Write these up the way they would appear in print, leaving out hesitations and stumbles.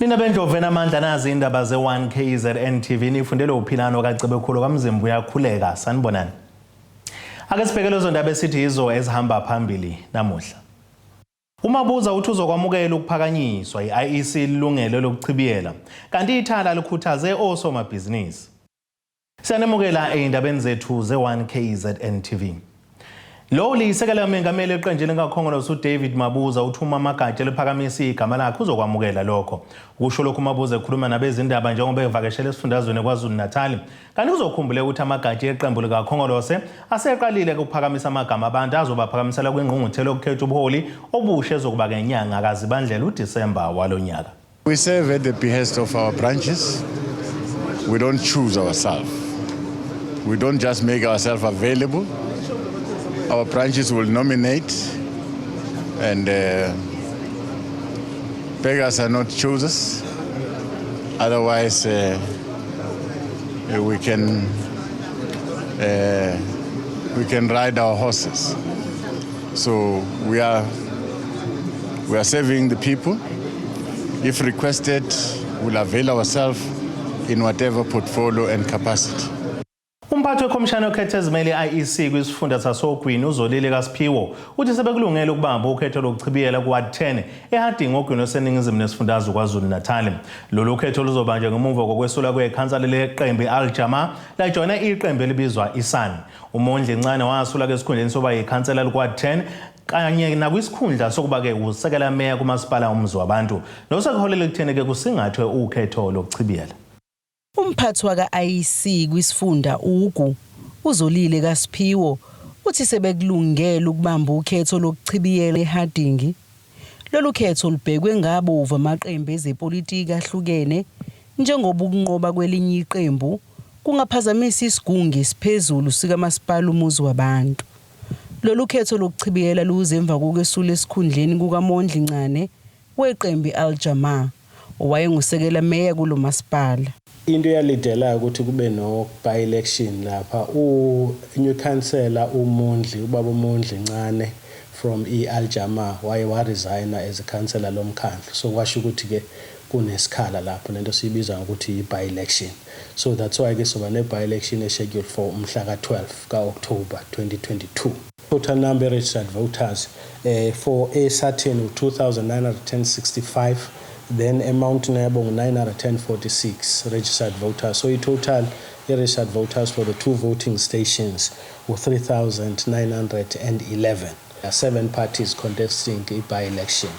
Nina bendlovu enamandla, nazi indaba ze-1 KZN TV, nifundelwe uPhilano kaCebekhulu kaMzimba uyakhuleka. Sanibonani. Ake sibheke lezo ndaba esithi yizo ezihamba phambili namuhla. UMabuza uthi uzokwamukela ukuphakanyiswa i-IEC ilungelo lokuchibiyela, kanti Ithala likhuthaze osomabhizinisi. Siyanemukela ey'ndabeni zethu ze-1 KZN TV. Lo liyisekela mengameli eqenjini likaKhongolose uDavid Mabuza uthi uma amagatsha eliphakamisa igama lakhe uzokwamukela lokho. Ukusho lokhu uMabuza ekhuluma nabezindaba njengoba evakashele esifundazweni KwaZulu-Natal. Kanti kuzokhumbuleka ukuthi amagatsha eqembu likaKhongolose aseqalile ukuphakamisa amagama abantu azobaphakamisela kwingqungquthela yokukhetha ubuholi obusha ezokuba ngenyanga kaZibandlela uDisemba walonyaka. We serve at the behest of our branches. We don't choose ourselves. We don't just make ourselves available. Our branches will nominate, and beggars are not choosers. Otherwise, we can ride our horses. So we are serving the people. If requested, we'll avail ourselves in whatever portfolio and capacity. Umphathi wekhomishana yokhetho ezimele i-IEC kwisifunda sasoGwini uZolile kaSiphiwo uthi sebekulungele ukubamba ukhetho lokuchibiyela ku-Ward 10 eHarding oGwini oseningizimu nesifundazwe KwaZulu-Natal. Lolu khetho luzobanjwa ngemuva kokwesula kwekhansela leqembu i-Al Jama lajoyina iqembu elibizwa iSAN. UMondli Ncane wasula ke esikhundleni soba yikhansela lika-Ward 10 kanye nakwisikhundla sokuba-ke usekela meya kumasipala umuzi wabantu, nosekuholela ekutheni-ke kusingathwe ukhetho lokuchibiyela. Umphathi waka-IEC kwisifunda Ugu uZolile kaSiphiwo uthi sebekulungele ukubamba ukhetho lokuchibiyela eHarding. Lolu khetho lubhekwe ngabovu amaqembu ezepolitiki ahlukene, njengoba ukunqoba kwelinye iqembu kungaphazamisa isigungu esiphezulu sikamasipala umuzi wabantu. Lolu khetho lokuchibiyela luze emva kokwesula esikhundleni kukaMondli Ncane weqembu i-Al Jamaa, owayengusekela meya kulo masipala. Into eyalidelayo ukuthi kube no by election lapha, u new councillor uMondli, ubaba uMondli Ncane from i-Al Jamaa, waye wa resigna as a councillor lomkhandlu, so kwasho ukuthi ke kunesikhala lapho, lento siyibiza ngokuthi i-by election. So that's why ke soba ne-by election escheduled for umhla ka-12 ka-October 2022. Total number registered voters for a certain 2965, then eMount Nebo ngu-946 registered voters, so i-total i-registered voters for the two voting stations u-3911. Seven parties contesting i-by-election.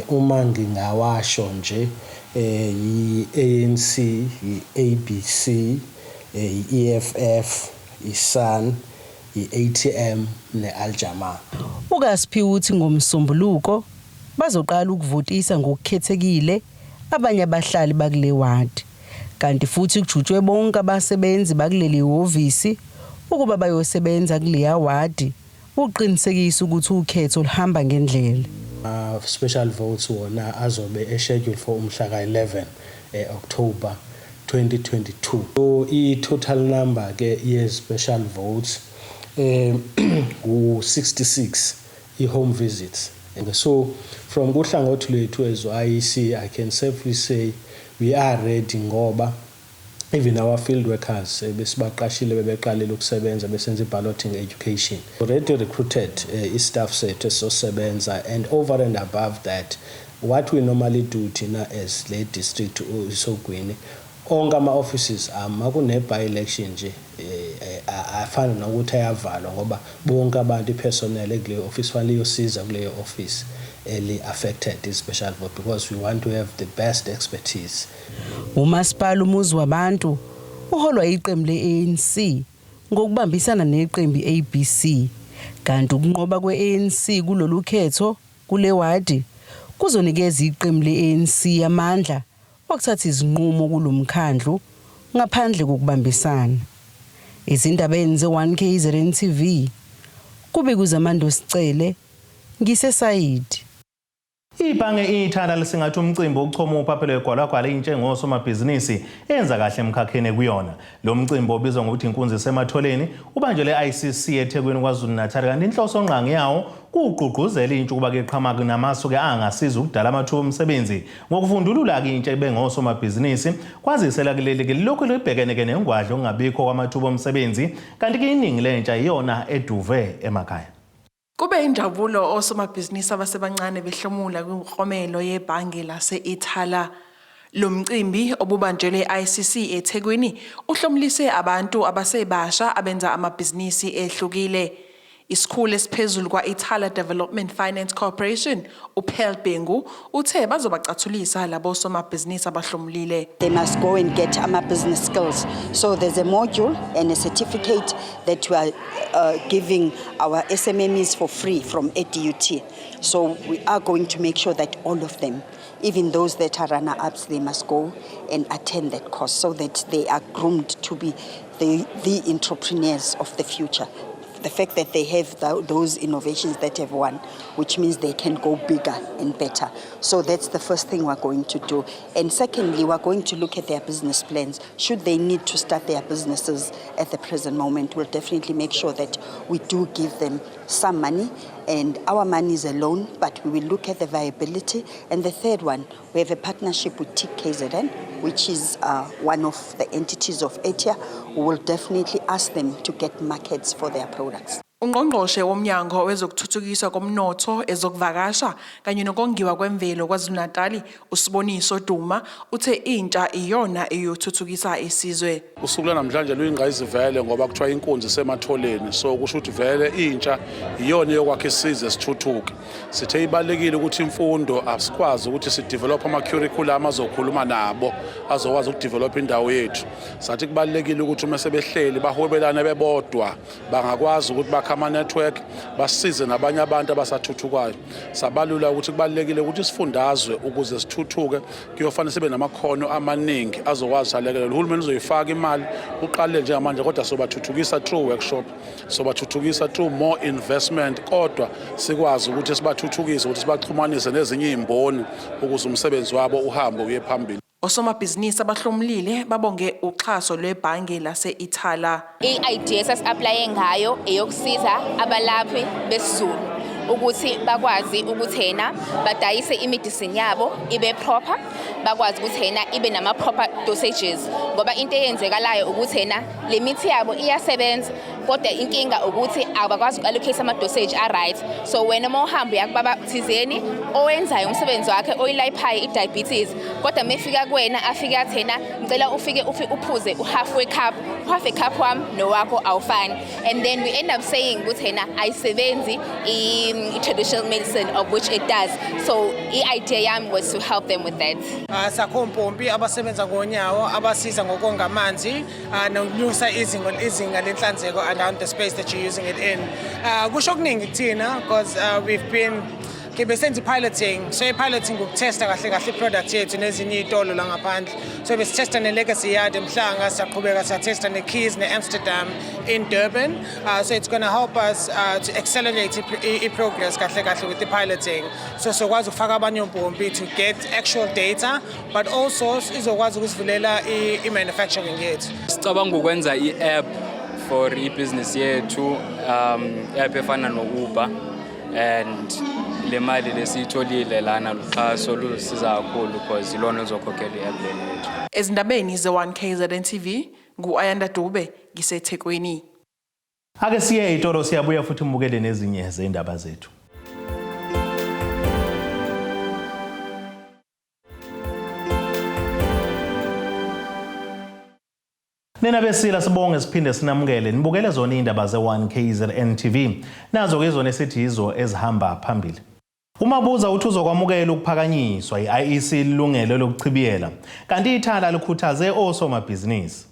Uma ngingawasho nje, i-ANC, i-ABC, i-EFF, i-SAN, i-ATM ne-Al Jamaa. UKasiphiwo uthi ngomsombuluko bazoqala ukuvotisa ngokukhethekile abanye abahlali bakule wadi. Kanti futhi kujutshwe bonke abasebenzi bakuleli hhovisi ukuba bayosebenza kuleya wadi ukuqinisekisa ukuthi ukhetho luhamba ngendlela. Special votes wona azobe escheduled for umhla ka-11 October 2022. So i-total number ke ye-special votes u-66, i-home visits. And so from kuhlangothi lwethu as IEC, I can safely say we are ready, ngoba even our field workers besibaqashile, bebeqalile ukusebenza besenza i-balloting education. Already recruited i-staff sethu esizosebenza, and over and above that, what we normally do thina as le district iSogwini, onke ama-offices ama kune-by election nje afana nokuthi ayavalwa, ngoba bonke abantu, i-personnel ekuleyo office, fanele iyosiza kuleyo office eli-affected i-special vote, because we want to have the best expertise. Umasipala umuzi wabantu uholwa iqembu le-ANC ngokubambisana neqembu i-ABC. Kanti ukunqoba kwe-ANC kulolu khetho kule wadi kuzonikeza iqembu le-ANC amandla okuthatha izinqumo kulomkhandlu ngaphandle kokubambisana. Izindabeni ze-1 KZN TV kube kuZamando Sicele ngiseSayidi. Ibhange Ithala lisingatha umcimbi wokuchoma uphaphelo egwalagwala intsha ngosomabhizinisi enza kahle emkhakheni kuyona. Lo mcimbi obizwa ngokuthi inkunzi esematholeni ubanjelwe e-ICC eThekwini KwaZulu-Natal kanti inhloso ngqangi yawo kuwugqugquzela intsha ukuba keqhamuke namasu ke angasiza ukudala amathuba omsebenzi ngokuvundulula-ke intsha ibe ngosomabhizinisi kwazise lakuleli ke lilokhu libhekene ke nengwadla okungabikho kwamathuba omsebenzi kanti ke iningi lentsha iyona eduve emakhaya. Kube injabulo osomabhizinisi abasebancane behlomula kwimiklomelo yebhange lase-Ithala. Lo mcimbi obubanjelwe e-ICC eThekwini uhlomulise abantu abasebasha abenza amabhizinisi ehlukile. Isikhulu esiphezulu kwa-Ithala Development Finance Corporation, uPearl Bhengu, uthe bazobacathulisa labo somabhizinisi abahlomulile. They must go and get ama business skills. So there's a module and a certificate that we are giving our SMMEs for free from ADUT. So we are going to make sure that all of them, even those that are runner-ups, they must go and attend that course so that they are groomed to be the entrepreneurs of the future. The fact that they have those innovations that have won, which means they can go bigger and better. So that's the first thing we're going to do. And secondly, we're going to look at their business plans. Should they need to start their businesses at the present moment, we'll definitely make sure that we do give them some money. And our money is a loan, but we will look at the viability. And the third one, we have a partnership with TIC KZN, which is one of the entities of ETIA. We will definitely ask them to get markets for their products. Ungqongqoshe womnyango wezokuthuthukiswa komnotho, ezokuvakasha kanye nokongiwa kwemvelo KwaZulu-Natali, uSiboniso Duma, uthe intsha iyona eyothuthukisa isizwe. Usuku lwanamhlanje luyingqayizivele ngoba kuthiwa inkunzi isematholeni, so kusho ukuthi vele intsha iyona eyokwakha isizwe sithuthuke. Sithe ibalulekile ukuthi imfundo asikwazi ukuthi sidevelop ama-curriculum azokhuluma nabo azokwazi ukudevelop indawo yethu. Sathi kubalulekile ukuthi uma sebehleli bahwebelane bebodwa bangakwazi ukuthi bakhe ama-network basize nabanye abantu abasathuthukayo. Sabalula ukuthi kubalulekile ukuthi isifundazwe ukuze sithuthuke kuyofanele sibe namakhono amaningi azokwazi alekelela. Uhulumeni uzoyifaka imali uqalile njengamanje, kodwa sobathuthukisa through workshop, sobathuthukisa through more investment, kodwa sikwazi ukuthi sibathuthukise ukuthi sibaxhumanise nezinye iy'mboni ukuze umsebenzi wabo uhambe uye phambili. Osomabhizinisi abahlomulile babonge uxhaso lwebhange lase-Ithala. I-idea esasi-applye ngayo eyokusiza abalaphi besiZulu ukuthi bakwazi ukuthi yena badayise imedicine yabo ibe proper, bakwazi ukuthi yena ibe nama-proper dosages, ngoba into eyenzekalayo ukuthi yena le mithi yabo iyasebenza, kodwa inkinga ukuthi abakwazi uku-allocate ama-dosage a-right. So wena uma uhamba uya kubaba thizeni owenzayo umsebenzi wakhe oyilaphayo i-diabetes, kodwa uma efika kuwena afike athi yena ngicela ufike uphuze uhalf we-cup, uhalf cup wami nowakho awufani, and then we end up saying ukuthi yena ayisebenzi i-traditional medicine, of which it does. So i-idea yami was to help them with that. Sakho ompompi abasebenza ngonyawo abasiza ngokonga amanzi nokunyusa izinga lenhlanzeko around the space that you're using it in. Kusho okuningi kuthina because we've been ke besenza i-piloting, so i-piloting ukutesta kahle kahle i-product yethu nezinye iy'tolo la ngaphandle. So besitesta ne-Legacy Yard eMhlanga, siyaqhubeka siyatesta ne-Keys ne-Amsterdam in Durban. So it's going to help us to accelerate i-progress kahle kahle with the piloting, so sokwazi ukufaka abanye ompompi to get actual data, but also izokwazi ukusivulela i-manufacturing yethu. Sicabanga ukwenza i-app for ibhizinisi yethu, app efana no-Uber, and le mali lesiyitholile lana luxhaso luzosiza kakhulu because ilona oluzokhokhela i-app lena yethu. Ezindabeni ze-1 KZN TV, ngu-Ayanda Dube, ngiseThekwini. Ake siye ey'tolo, siyabuya futhi mbukele nezinye zey'ndaba zethu. Nina besila sibonge siphinde sinamukele nibukele zona iy'ndaba ze-1 KZN TV. Nazo-ke izona esithi yizo ezihamba phambili. Umabuza uthi uzokwamukela ukuphakanyiswa i-IEC ilungelo lokuchibiyela kanti Ithala likhuthaze osomabhizinisi.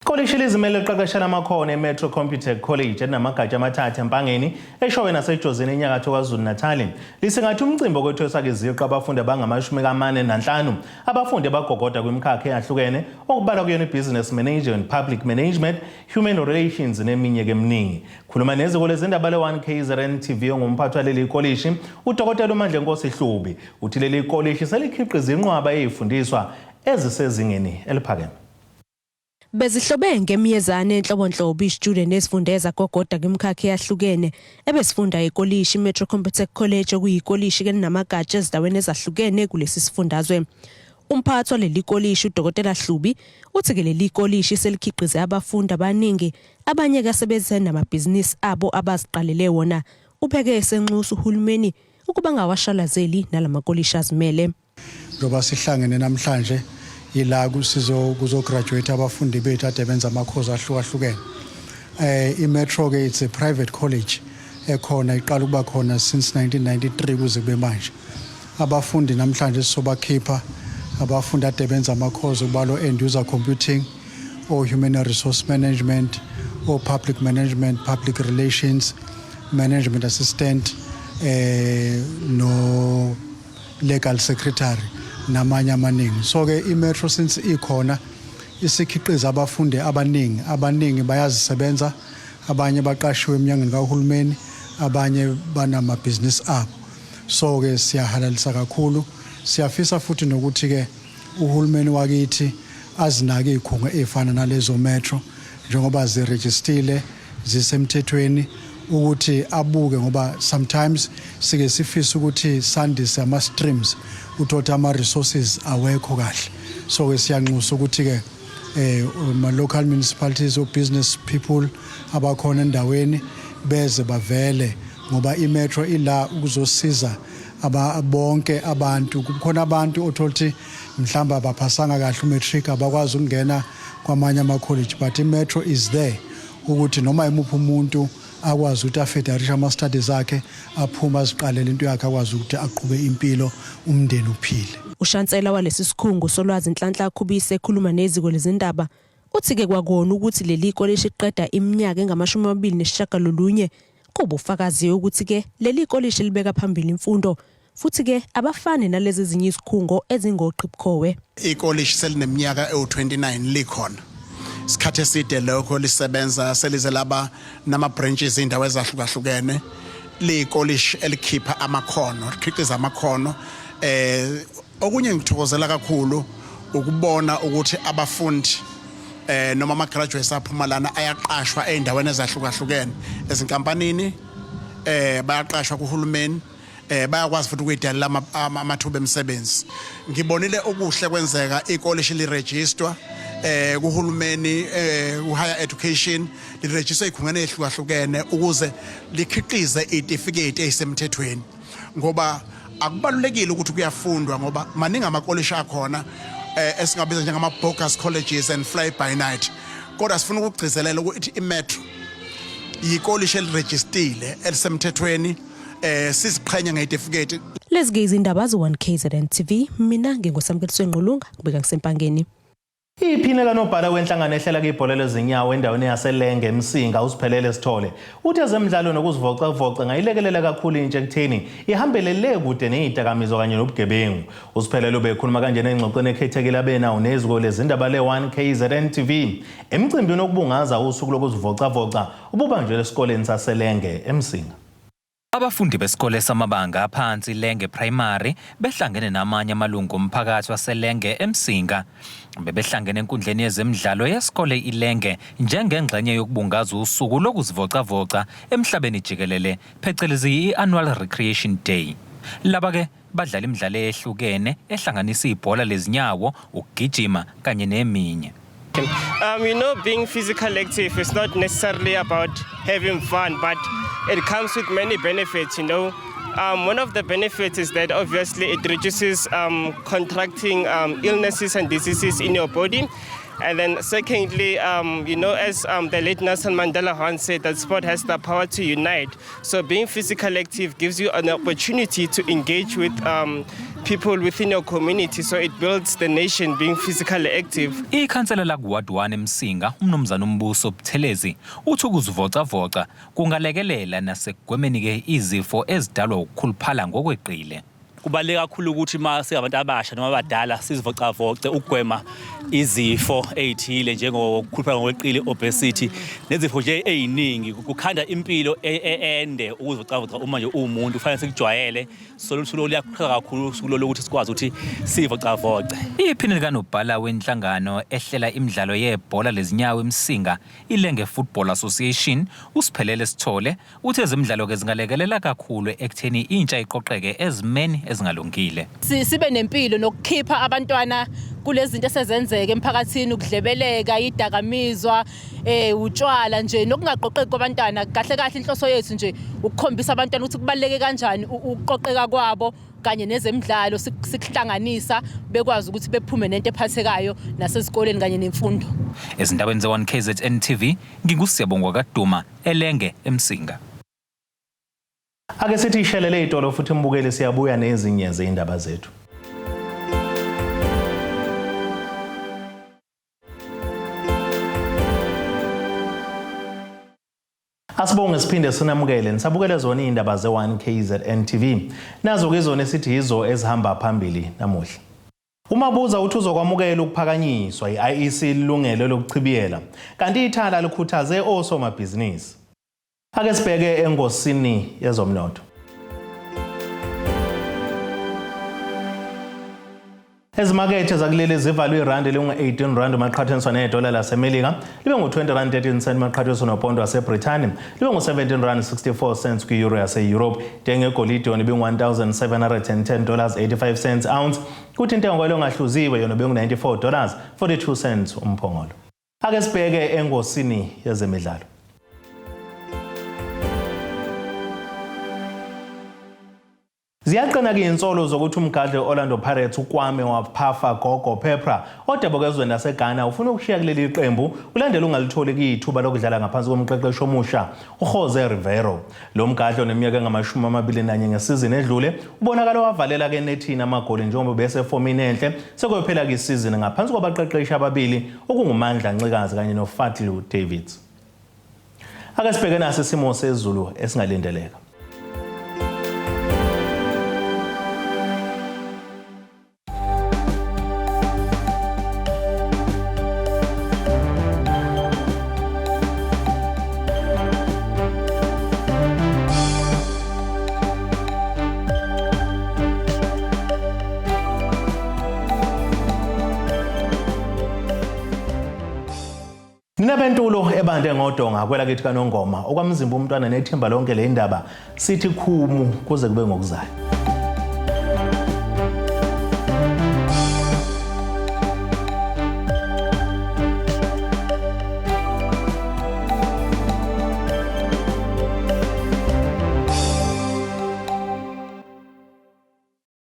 Ikolishi lizimele liqeqeshela amakhono eMetro Computec College elinamagatsha amathathu eMpangeni, eShowe naseJozini enyakatho KwaZulu-Natal. Lisingathe umcimbi okwethweswa iziqu abafundi abangama-45 abafundi abagogoda kwimikhakha eyahlukene okubalwa kuyona i-Business Management, Public Management, Human Relations neminye eminingi. Khuluma neziko lezindaba le-1 KZN TV ongumphathi waleli kolishi uDokotela uMandlenkosi Hlubi uthi leli kolishi selikhiqiza inqwaba eyifundiswa ezisezingeni eliphakeme. Bezihlobe ngemiyezane enhlobonhlobo izitshudeni ezifunde zagogoda kwimikhakha eyahlukene ebesifunda ekolishi Metro Computec College, okuyikolishi elinamagatsha ezindaweni ezahlukene kulesi sifundazwe. Umphathi waleli kolishi uDokotela Hlubi uthi ke leli kolishi selikhiqize abafundi abaningi, abanye kasebenzise namabhizinisi abo abaziqalele wona. Ubeke esenxusa uhulumeni ukuba ngawashalazeli nalamakolishi azimele. Njengoba sihlangene namhlanje yila kusizo kuzograduate abafundi bethu ade benza amakhozi ahlukahlukene. IMetro ke, it's a private college ekhona, iqala ukuba khona since 1993 kuze kube manje. Abafundi namhlanje sizobakhipha abafundi ade benza amakhozi kubalo end user computing or human resource management or public management, public relations, management assistant, no legal secretary namanye amaningi. So ke iMetro since ikhona isikhiqiza abafundi abaningi, abaningi bayazisebenza, abanye baqashiwe eminyangweni kahulumeni, abanye banamabhizinisi abo. So ke siyahalalisa kakhulu, siyafisa futhi nokuthi ke uhulumeni wakithi azinake izikhungo ezifana nalezo Metro njengoba zirejistile zisemthethweni, ukuthi abuke, ngoba sometimes sike sifise ukuthi sandise ama streams, uthola ama resources awekho kahle. So ke siyanxusa ukuthi ke ma local municipalities or business people abakhona endaweni beze bavele, ngoba iMetro ila ukuzosiza aba bonke abantu. Kukhona abantu othola ukuthi mhlawumbe abaphasanga kahle umatric, abakwazi ukungena kwamanye ama college, but iMetro is there ukuthi noma imuphi umuntu akwazi ukuthi afurtherishe ama-studies akhe, aphume aziqalele into yakhe, akwazi ukuthi aqhube impilo, umndeni uphile. Ushansela walesi sikhungo solwazi Nhlanhla Khubise ekhuluma neziko lezindaba uthi-ke kwakona ukuthi leli kolishi liqeda iminyaka engama-29 kubufakazi ukuthi-ke leli kolishi libeka phambili imfundo, futhi-ke abafani nalezi ezinye izikhungo ezingoqhibukhowe. Ikolishi selineminyaka ewu-29 likhona, isikhathi eside lokho lisebenza, selize laba nama-branches iy'ndawo ezahlukahlukene. Liyikolishi elikhipha amakhono, likhiqiza amakhono. Okunye ngithokozela kakhulu ukubona ukuthi abafundi noma ama graduates aphuma lana ayaqashwa ey'ndaweni ezahlukahlukene, ezinkampanini, bayaqashwa kuhulumeni, bayakwazi futhi ukuyidalela amathuba emisebenzi. Ngibonile okuhle kwenzeka, ikolishi liregisterwa kuhulumeni, ku higher education, liregister ezikhungweni ezihlukahlukene ukuze likhiqize itifiketi ezisemthethweni, ngoba akubalulekile ukuthi kuyafundwa, ngoba maningi amakolishi akhona esingabiza njengama bogus colleges and fly by night. Kodwa sifuna ukugcizelela ukuthi iMetro yikolishi elirejistile, elisemthethweni, siziqhenya ngetifiketi. Lezi-ke izindaba ze-1 KZN TV, mina nginguSamkeliswe Ngqulunga, kubeka kuseMpangeni. Iphini kanobhala wenhlangano ehlela ibhola lezinyawo endaweni yaseLenge eMsinga uSiphelele Sithole uthi ezemidlalo nokuzivocavoca ngayilekelela kakhulu intsha ekutheni ihambele le kude nezidakamizwa kanye nobugebengu. USiphelele ubekhuluma kanjena engxoxweni ekhethekile abenawo neziko lezindaba le-1 KZN TV emcimbini wokubungaza usuku lokuzivocavoca ububanjwe esikoleni saseLenge eMsinga. Abafundi besikole samabanga aphansi Lenge Primary behlangene namanye amalungu omphakathi waseLenge eMsinga. Bebehlangene enkundleni yezemidlalo yesikole iLenge njengengxenye yokubungaza usuku lokuzivocavoca emhlabeni jikelele, phecelezi i-Annual Recreation Day. Laba-ke badlala imidlalo eyehlukene ehlanganisa ibhola lezinyawo, ukugijima kanye neminye. Being physically active is not necessarily about having fun, but it comes with many benefits. One of the benefits is that obviously it reduces contracting illnesses and diseases in your body. And then secondly, as the late Nelson Mandela once said, that sport has the power to unite. So being physically active gives you an opportunity to engage with people within your community. So it builds the nation being physically active. Ikhansela lakuWard 1 eMsinga, uMnumzana uMbuso Buthelezi, uthi ukuzivocavoca kungalekelela nasekugwemeni-ke izifo ezidalwa ukukhuluphala ngokweqile. Kubaluleke kakhulu ukuthi uma singabantu abasha noma abadala sizivocavoce ukugwema izifo ey'thile njengokukhuluphala ngokweqile, obesity, nezifo nje ey'ningi. Kukhanda impilo ende ukuzivocavoca. Uma nje uwumuntu kufanele sikujwayele. So lolu suku luyakhuthaza kakhulu, usuku lolu, ukuthi sikwazi ukuthi sivocavoce. Iphini likanobhala wenhlangano ehlela imidlalo yebhola lezinyawo eMsinga, iLenge Football Association, uSiphelele Sithole, uthi ezemidlalo-ke zingalekelela kakhulu ekutheni intsha iqoqeke ezimeni ezingalungile. Sibe nempilo nokukhipha abantwana kulezi zinto esezenzeka emphakathini, ukudlebeleka, idakamizwa, utshwala nje, nokungaqoqeki kwabantwana. Kahle kahle inhloso yethu nje ukukhombisa abantwana ukuthi kubaluleke kanjani ukuqoqeka kwabo kanye nezemidlalo, sikuhlanganisa bekwazi ukuthi bephume nento ephathekayo nasezikoleni kanye nemfundo. Ezindabeni ze-1 KZN TV, nginguSiyabonga kaDuma, eLenge, eMsinga. Ake sithi ishelele itolo futhi mbukeli, siyabuya nezinye zeindaba zethu. Asibonge siphinde sinamukele nisabukele zona izindaba ze-1 KZN TV. Nazo ke izona esithi yizo ezihamba phambili namuhla. Umabuza uthi uzokwamukela ukuphakanyiswa i-IEC ilungelo lokuchibiyela, kanti ithala likhuthaze osomabhizinisi. Ake sibheke engosini yezomnotho. Ezimakethe zakuleli zivalwe irandi lingu-18 rand maqhathaniswa nedola laseMelika, libe ngu-20 rand 13 cent maqhathaniswa nopondo waseBrithani, libe ngu-17 rand 64 cents kwi-euro yase-Europe. Intengo yegolide yona ibingu-1710 dollars 85 cents ounce, kuthi intengo kwelo ngahluziwe yona ibingu-94 dollars 42 cents umphongolo. Ake sibheke engosini yezemidlalo. Ziyaqina-ke insolo zokuthi umgadli we-Orlando Pirates uKwame Waphafa Gogo Peprah odabuka ezweni laseGhana ufuna ukushiya kuleli qembu kulandela ungalitholi ithuba lokudlala ngaphansi komqeqeshi omusha uJose Rivero. Lo mgadli oneminyaka engama-21 ngesizini edlule ubonakala wavalela-ke enethini amagoli njengoba besefomini enhle sekuyophela-ke isizini ngaphansi kwabaqeqeshi ababili okunguMandla Ncikazi kanye noFadlu Davids. Ake sibheke naso isimo sezulu esingalindeleka. Nina bentulo ebande ngodonga kwelakithi kaNongoma okwamzimba umntwana nethimba lonke le ndaba sithi khumu kuze kube ngokuzayo.